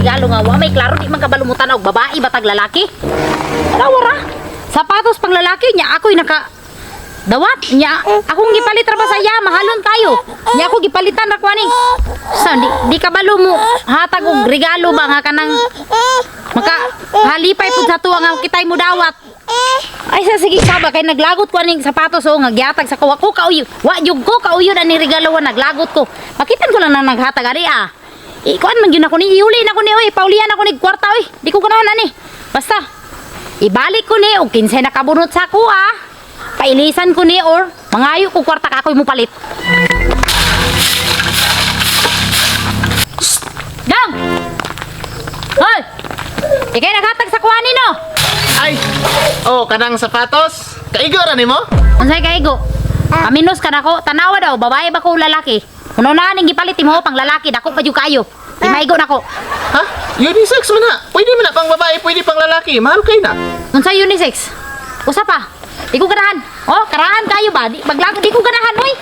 regalo nga wa may klaro, di man kabalo mo tan-aw babae ba tag lalaki. Tanawa ra. Sapatos pang lalaki nya ako'y naka dawat nya akong gipalit ra ba sa iya, mahalon kayo. Nya ako gipalitan ra ko ani. Sa di kabalo mo hatag og regalo ba nga kanang maka halipay pud sa tuwa nga kitay mo dawat. Ay sa sige saba kay naglagot ko aning sapatos oh nga gihatag sa kuwa ko kauyo. Wa jud ko kauyo na ni regalo wa naglagot ko. Makitan ko lang na naghatag ari ah. Ikuan man gyud ako ni iuli na ko ni oy, paulian ako ni kwarta oy. Di ko ganahan ani. Basta ibalik ko ni og kinsay nakabunot sa ako ah. Pailisan ko ni or mangayo ko kwarta ka ako'y mupalit. Dang! Hoy! Ikay naghatag sa kuha nino. Ay! Oh, kanang sapatos? Kaigo ra nimo? Unsay kaigo? Aminos ka nako, tanawa daw, babae ba ko o lalaki? Kuno na ning gipalit mo pang lalaki, dako pa jud kayo. Di maigo nako. Ha? Unisex man na. Pwede man na pang babae, pwede pang lalaki. Mahal kay na. Unsay unisex? Usa pa. Di ko ganahan. Oh, karahan kayo ba? Di maglago di ko ganahan, oy.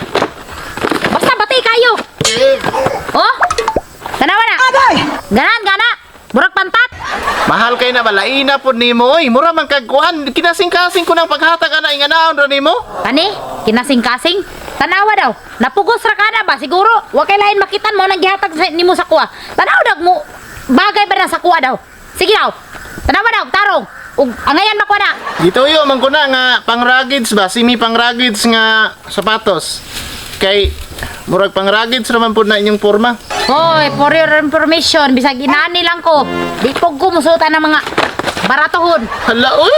Basta bati kayo. Oh. Tanawa na. Ganahan gana. Murag pantat. Mahal kay na ba laina pod nimo oy. Mura man kag kuan, kinasing-kasing ko nang paghatag ana inganaon ra nimo. Kani, kinasing-kasing. Tanawa daw. Napugos ra ka na ba siguro? Wa kay lain makitan mo nang gihatag sa nimo sa kuha. Tanaw daw mo bagay ba na sa kuha daw. Sige daw. Tanawa daw, tarong. Ug angayan makuha na. Gituyo man ko na nga pangragids ba, simi pangragids nga sapatos. Kay murag pangragids ra man pod na inyong porma. Hoy, for your information, bisag inani lang ko. Di ko musutan ng mga baratohon. Hala oy.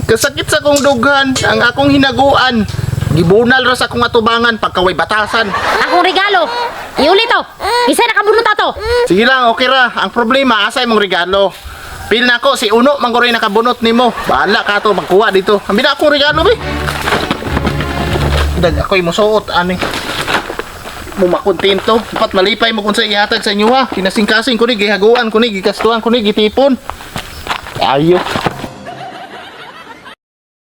Kasakit sa akong dughan, ang akong hinaguan. Gibunal ra sa akong atubangan pagkaway batasan. Akong regalo. Iuli to. Isa nakabunot ato. Sige lang, okay ra. Ang problema, asa imong regalo? Pil na ako, si Uno, mangguroy nakabunot nimo. Bahala ka to, magkuha dito. Ang bina akong regalo, be. Dag, ako'y musuot, ani. Mumakontento. Dapat malipay mo kung sa ihatag sa inyo, ha. Kinasing-kasing ko ni, gihaguan ko ni, gikastuan ko ni, gitipon. Ayo.